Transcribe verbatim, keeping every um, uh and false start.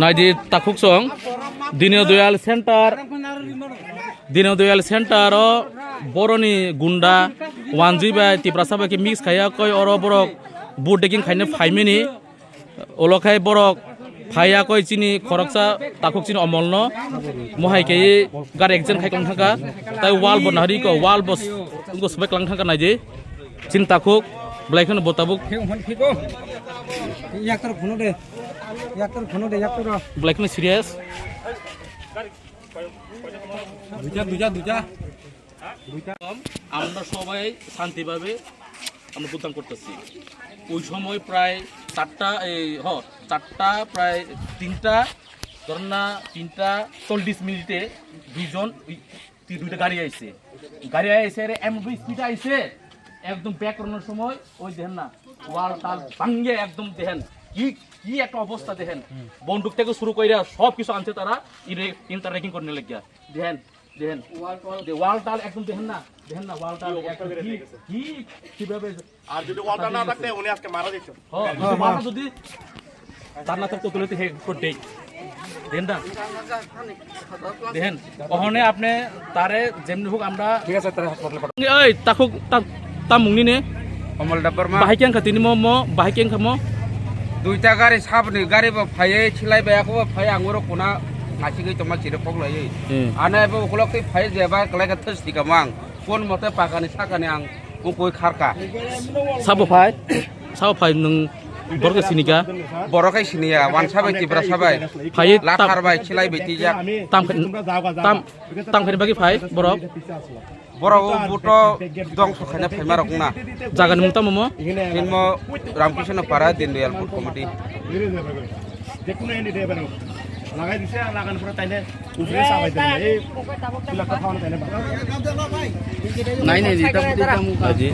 Naidi takhuk song, Dino Doyal Center, Dino Doyal Center o boroni gunda wanjwi bai Tiprasa bai khe mix khaiya koi oro borok boat decking khaina phaimani. Ulo khai borok phaiya koi chini khoroksa takhuk chini omolno mohai khe gari accident khai klang thangkha. Tai wall bo nahari ko wall bo s-, wngko sobai klang thangkha naidi. Chini takhuk belai kheno bo tabuk Yaktor phone de. Yaktor phone de, yaktor. Belai kheno serious. দুইটা, দুইটা, দুইটা। আমরা সবাই শান্তিভাবে আমরা ভোটদান করতেছি। ওই সময় প্রায় চারটা, এই, হ, চারটা প্রায় তিনটা, ধরেন না, তিনটা চল্লিশ মিনিটে দুইজন, ওই, তি-, দুইটা গাড়ি আইছে। গাড়ি আইছে, রে, এমন স্পিডে আইছে, একদম ব্যাক করানোর সময় ওই দেখেন না, ওয়াল টাল ভাঙ্গে একদম দেখেন, কি, কি একটা অবস্থা দেখেন। বন্দুক থেকে শুরু করে সব কিছু আনছে তারা, ইরে-, ইন্টার রেকিং করে নিয়ে লেগে। দেখেন, দেখেন। ওয়াল টাল। দে-, ওয়াল টাল একদম দেখেন না, দেখেন না, ওয়াল টাল কি অবস্থা একদম করে কি, রেখেছে? কি, কিভাবে আর যদি ওয়ালটা না থাকতে উনি আজকে মারা যেত। হ, যদি ওয়ালটা যদি তার না থাকতো, তাহলে তো হে করতেই। দেখেন না? দেখেন, ওখানে আপনি তারে যেমনি হোক আমরা ঠিক আছে, তারে হাসপাতালে পাঠাও। এই, তাখুক, তা, তা মুংনি ne? Omol Debbarma. Bahai khe wngkha tini mo, mo, bahai khe wngkha mo? Duita gari sabni gari bo phaiwi silai bai, ako bo phai ang oro kuna asik oi tongma chiri kok laiwi. Hmm. Ano abo ukulok twi phai je ba kwlai kha thwsni kamang. Kon mote pakani sakani ang ukoi kharka. Sabo phai? Sabo phai nwng borok sini ka? Borok hai sini ya, wansa bai tibra sabai. Phai tam, lakhar bai silai bai tijak. Tam, tam, tam khe bagwi phai borok? Borok o buto dongso khaina phaima rok na. Jagani mung tamo mo? Hinmo Ramkrishna Para Dindayal Food Committee. যে কোনো এন্ডি ড্রাইভার হোক, লাগাই দিছে, আর লাগানোর পরে তাইলে উপরে চাপাই দেবে। এই তুই একটা খাওয়ানো তাইলে বাবা। Nai, nai, nai, tam, tam, tam, tam. Aji.